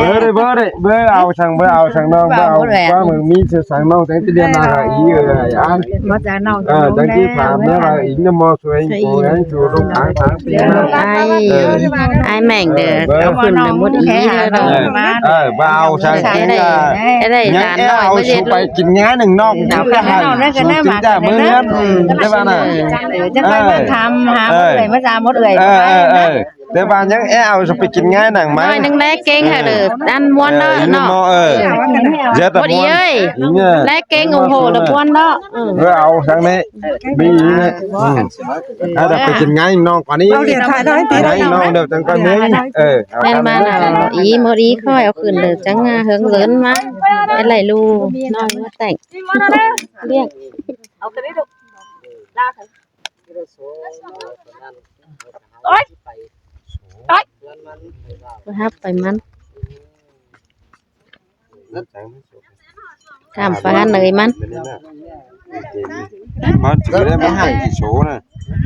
ເບີໄດ້ ເບີໄດ້ ເບີເອົາສັງ ເບີເອົາສັງນ້ອງ ເບີເອົາ ວ່າມຶງມີຊື່ສັງນ້ອງ ແຕ່ງແຕ່ດຽວໜ້າກະອີເອີຍອັນ ມາຈາກນ້ອງ ເອີ ຈັງຊິຖາມແນ່ວ່າອີນຳໝໍຊ່ວຍໂກແຮງຊູລູກທາງທາງປີນະ ອ້າຍ ເອີ ອ້າຍແມ່ງເດີ ເອົາຂຶ້ນໄປໝົດອີເດີ ເອີ ເອີ ບໍ່ເອົາສັງກິນ ໄດ້ຫຼານນ້ອຍ ເອົາສູໄປກິນງາຍໜຶ່ງນອກ ເອົາຂຶ້ນໄປເອົາຂຶ້ນໄປ ເອີ ຈັກໜ້ອຍມາຖາມຫາໝົດເອື້ອຍ ມາຈາກໝົດເອື້ອຍ ເອີ ເອີ ເອີ ແຕ່ວ່າຍັງແອເອົາໄປກິນງາຍໜັງໄມ້ ໜ້ອຍໜຶ່ງແລະເກັ່ງຫັ້ນເດີ ອັນມ່ວນເນາະ ເອີ ເນາະ ເອີ ເອີ ເອີ ແລະເກັ່ງ ໂອ້ໂຫ ລະມ່ວນເນາະ ເອີ ເອີ ເອົາທາງນີ້ ມີອີກນີ້ ອືມ ເອົາໄປກິນງາຍນອກກວ່ານີ້ ເອົາດຽວຖ່າຍໜ້ອຍຕິ ງາຍນອກດຽວຈັ່ງກ່ອນນີ້ ເອີ ເອົາ ແມ່ນມາ ອີໝົດອີຄ່ອຍເອົາຂຶ້ນເດີ ຈັ່ງຫາເຫິງເລີນມາ ເປັນໄຫຼລູກ ນ້ອງມາແຕ່ງ ລຽກ ໂອ້ຍ ໂອ້ຍ ໄປຮັບໄປມັນ ຂ້າມໄປຫັ້ນເລີຍມັນ ມັນຖືໄດ້ ມັນໃຫ້ໂຊນະ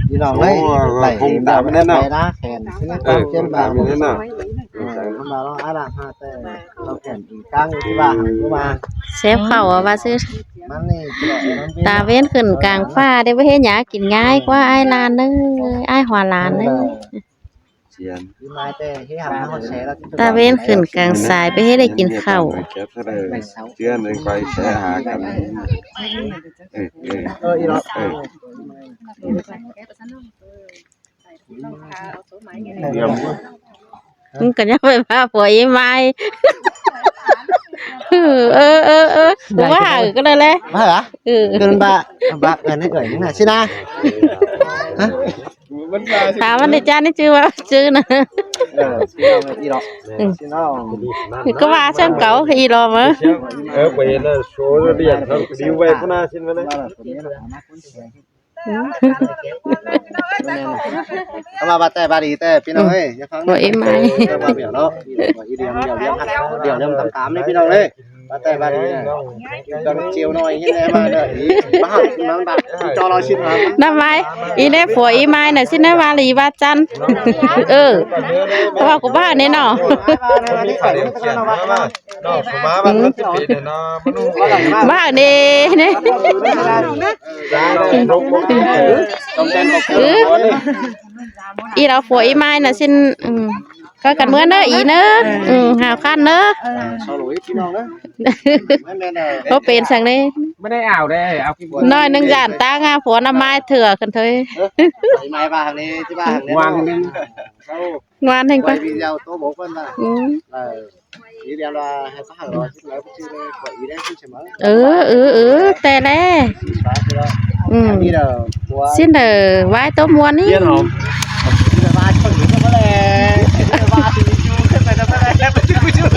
ພີ່ນ້ອງເອີຍ ໂຊ ເອີ ໄປ ຄົງຕາມແນ່ນອນ ໄປນະ ແຂນ ເອີ ຄົງຕາມແນ່ນອນ ເອີ ເພິ່ນວ່າລອງອາລາຫາແຕ່ ເອົາແຂນອີກຂ້າງທີ່ວ່າ ແຊວເຂົ້າວ່າຊື່ ຕາເວັນຂຶ້ນກາງຟ້າເດ້ ບໍ່ເຮັດຫຍັງ ກິນງາຍກວ່າອ້າຍຫຼານເດີ ອ້າຍຫົວຫຼານເດີ ຕາເວັນຂຶ້ນກາງສາຍ ໄປເຮັດໃຫ້ກິນເຂົ້າ ເທື່ອໜຶ່ງໄປແຊຫາກັນ ເອີ ເອີ ເອີ ມຶງກໍຢ່າໄປວ່າຜົວອີ່ໝາຍ ເອີ ເອີ ເອີ ເອີ ບໍ່ວ່າກໍໄດ້ແຫຼະ ວ່າຫວາ ເອີ ເກີນບາ ບາ ເອີ້ນໃຫ້ເອື້ອຍນີ້ນະ ຊິນາ ຮະ ຖາມມັນໄດ້ຈ້າ ນີ້ຊື່ວ່າຊື່ນະ ເອີ ກໍວ່າຊັ້ນເຂົາ ອີຫຼໍມາ ເອີ ໄປເຫັນໂຊລຽນເຂົາດິວໄວ້ພຸ້ນນະ ຊິນມານະ ເອົາມາບາດແຕ່ບາດດີແຕ່ພີ່ນ້ອງເອີຍ ຢ່າຟັງ ບໍ່ເອັມໄອ ເນາະ ດຽວດຽວຕາມໆນີ້ພີ່ນ້ອງເອີຍ ບາດແຕ່ບາດດີ ຕ້ອງເຈວໜ້ອຍເຫັນແນ່ມາເດີ ມາຫາມັນບາດ ຈອລອຊິນມາ ນຳໄວ້ ອີເດ້ຜົວອີ່ໝາຍນະ ຊິນະວາລີວາຈັນ ເອີ ເວົ້າກັບບ້ານນີ້ເນາະ ນ້ອງສຸມາ ມັນສິບປີແລ້ວເນາະ ມັນ ວ່າເດ້ ເອີ ອີລາວຜົວອີ່ໝາຍນະ ຊິນ ອືມ ກໍກັນເມືອເດີ ອີເດີ ອືມ ຫາວຄັນເດີ ເອີ ບໍ່ເປັນສັງເດ້ ບໍ່ໄດ້ເອົາເດ້ ເອົາ ໜ້ອຍໜຶ່ງຢ້ານຕາງາ ຜົວນຳມາຍເຖື່ອຂຶ້ນເທີຍ ອີ່ໝາຍວ່າທາງນີ້ ຊິວ່າທາງນີ້ ວາງໜຶ່ງ ວານແຮງກວ່າ ໄວ້ວິນຍາວໂຕບົກເພິ່ນວ່າ ອືມ ເອີ ອີເດຍວ່າໃຫ້ເຂົາໃຫ້ຮ້ອຍສິບ ແລ້ວໄປຊື້ໃນກວ່າອີເດຍຊື້ໃຊ່ໄໝ ເອີ ເອີ ເອີ ແຕ່ແລະ ອືມ ຊິນເດີ ວາຍໂຕມ່ວນນີ້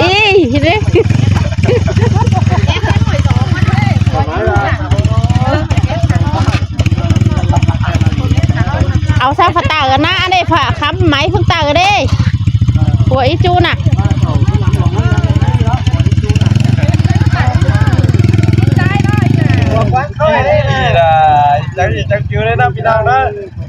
ອີເດ ເອົາຊາຟະຕາເອີນາ ອັນນີ້ຜ້າຄຳໄໝພຸ້ນຕາເອີເດ້ ຜົວອີຈູນະ ນີ້ລະ ຈັກອີກຈັກຈື່ເດ້ເນາະພີ່ນ້ອງເນາະ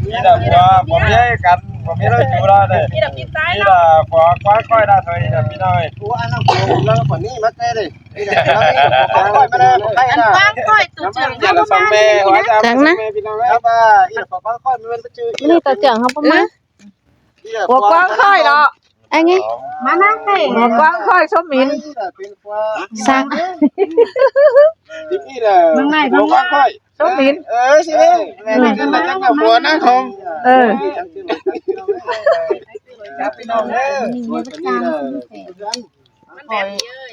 ນີ້ລະ ຜົວ ຜົວເມຍກັນ ຜົວເມຍລາວຈູລະເດ້ ນີ້ລະ ຜົວກວາງຂ້ອຍລະ ໂທຍ ນີ້ລະ ພີ່ນ້ອງເອີຍ ອັນນັ້ນຜົວຜົມລະ ຄົນນີ້ມາແຕ່ເດ້ ອັນກວາງຂ້ອຍ ຕູເຈືອງເຮົາບໍ່ມາ ຈັງນະ ນີ້ຕາເຈືອງເຮົາບໍ່ມາ ຜົວກວາງຂ້ອຍເນາະ ອັນນີ້ ມານັ່ງເດ້ ຜົວກວາງຂ້ອຍ ສົມມິນ ສັກ ເບິ່ງໄດ້ ຜົວກວາງຂ້ອຍ ສົມມິນ ເອີ ຊິເດ້ ແມ່ນ ແມ່ນ ຜົວນາງຂອງ ເອີ ພີ່ນ້ອງເອີຍ ມັນແບບນີ້ເອີຍ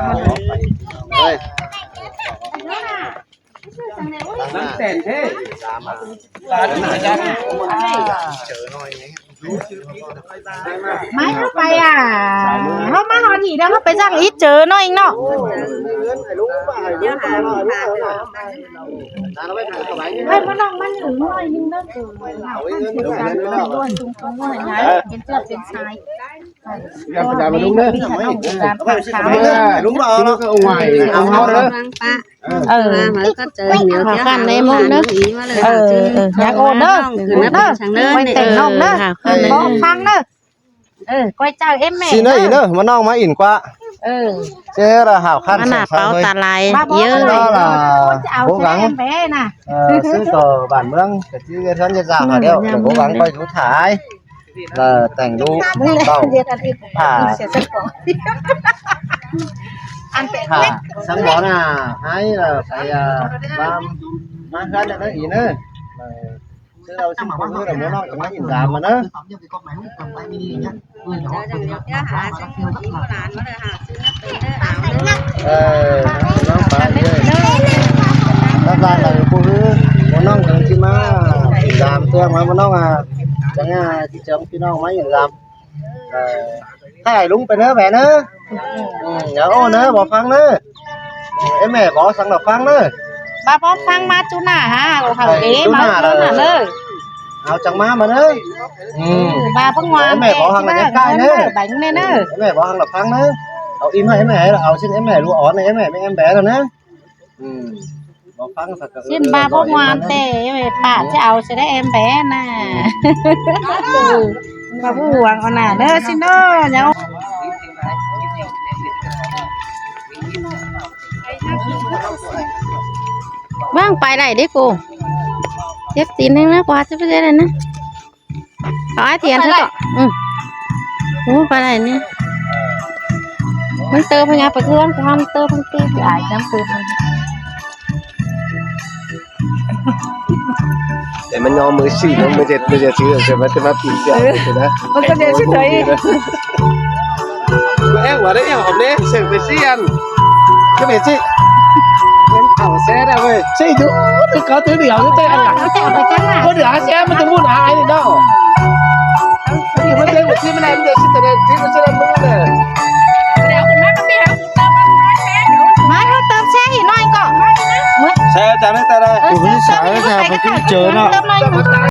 ເຮີ້ຍ ຫຼານແຕນເດ້ ຫຼານເຈີໜ້ອຍ. ມາເຮົາໄປ ອ່າ ເຮົາມາຮອດນີ້ແລ້ວ ເຮົາໄປສັ່ງອີກເຈີໜ້ອຍເນາະ. ເອີ ມານ້ອງມາໜຶ່ງໜ້ອຍໜຶ່ງເດີ ເປັນເຊືອກເປັນສາຍ ເປັນເຊືອກເປັນສາຍ ຢ່າໄປດາມລຸງເດີ ລຸງບໍ່ເອົາເນາະ ເອົາເຮົາເດີ. ເອີ ເອີ ເອີ ເອີ ເອີ ຢ່າໂອນເດີ ເອີ ເອີ ໄວ້ແຕ່ງນ້ອງເດີ ບໍ່ຟັງເດີ ເອີ ກ້ອຍເຈົ້າເອັມແມ່ ຊິເດີ ມານ້ອງມາອິນກວ່າ ເອີ ເຈົ້ລະຫາວຄັນ ມາໜ້າເປົາຕາລາຍເຢີ ເອົາບໍ່ກັງແມ່ນະ ເອີ ຊື້ຕໍ່ບ້ານເມືອງ ກະຊິເຮັດເຮືອນເຮັດຊານແລ້ວ ບໍ່ກັງ ຂ້ອຍຢູ່ຖ່າຍ ແລ້ວແຕ່ງລູກເຕົ້າ ຖ້າ ອັນເປັນ ຖ້າສັງບໍ່ນະ ໃຫ້ລະໃສ່ ອ່າ ມາ ມາເຮືອນເດີອີເດີ ເອີ ຊື້ເອົາຊິນເພື່ອເດີ ມື້ນ້ອງຈະມາອິນຢາມມາເດີ ເອີ ນ້ອງໄປເດີ ທາງບ້ານເຮົາຜູ້ຮື ມື້ນ້ອງກຳລັງຊິມາອິນຢາມ ເພື່ອມາມື້ນ້ອງ ອ່າ ຈັ່ງ ອ່າ ຊິເຈີພີ່ນ້ອງມາອິນຢາມ ເອີ ຖ່າຍລຸງໄປເດີແບເດີ ອືມ ຢ່າໂອ້ເດີ ບໍ່ຟັງເດີ ເອີ ແມ່ບໍ່ສັ່ງດອກ ຟັງເດີ ບໍ່ ບໍ່ຟັງ ມາຈຸໜ້າຫາເຂົາເດ້ ມາຈຸໜ້າເດີ ເອົາຈັ່ງມາ ມາເດີ ອືມ ມາເພິ່ງວານ ແມ່ບໍ່ຫັ້ນລະ ໃກ້ໆເດີ ແມ່ບໍ່ຫັ້ນລະ ຟັງເດີ ເອົາອີ່ມໃຫ້ແມ່ ເອົາຊິນແມ່ລູກອ່ອນໃຫ້ແມ່ ແມ່ແອມແບແລ້ວນະ ອືມ ບໍ່ຟັງ ຊິນບາບໍ່ຫວານແຕ່ປ້າຈະເອົາຊິໄດ້ແອມແບນະ ມາບໍ່ຫວງເອົາໜ້າເດີຊິນເດີ ເບິ່ງໄປໄດ້ເດ້ກູ ເຈັບຕີນແຮງນະ ກວ່າຈະໄປໄດ້ນະ. ເອົາໄອທຽນຊະເກາະ ອື ໂອ້ ປານໃດນີ້ ມັນເຕີພະຍາປະເທືອນ ຄວາມເຕີພັນຕີ ອາຍຈຳເຕີ ແຕ່ມັນຍອມມືຊີ້ ມັນບໍ່ເຈັດ ບໍ່ເຈັດຊື່ ແຕ່ວ່າຈະມາປີນເສຍ ເອີ ນະ ມັນກໍເດຊິເດຍ ແອງວ່າໄດ້ແອງອອກເດ້ ເຊິ່ງໄປຊີ້ອັນ ກໍເປັນຊີ້ ເປັນເຂົາແຊໄດ້ເວີຍ ຊີ້ຢູ່ ຄືເຂົາຖືດຽວຢູ່ແຕ່ອັນຫຼັງ ເຂົາເຈົ້າໄປຈັ່ງນະ ບໍ່ເຫຼືອແຊ ມັນຈະໝູນຫາໄອ້ນີ້ເນາະ ມັນຈະໝູນທີ່ມັນໄດ້ ມັນຈະຊິຕະເດນທີ່ມັນຈະໄດ້ໝູນເດີ ມາເຮົາເຕີມແຊອີກໜ້ອຍກໍ ແຊຈາກນີ້ຕາໄດ້ ເອີ ແຊຈາກນີ້ຕາໄດ້ ເຕີມໜ້ອຍ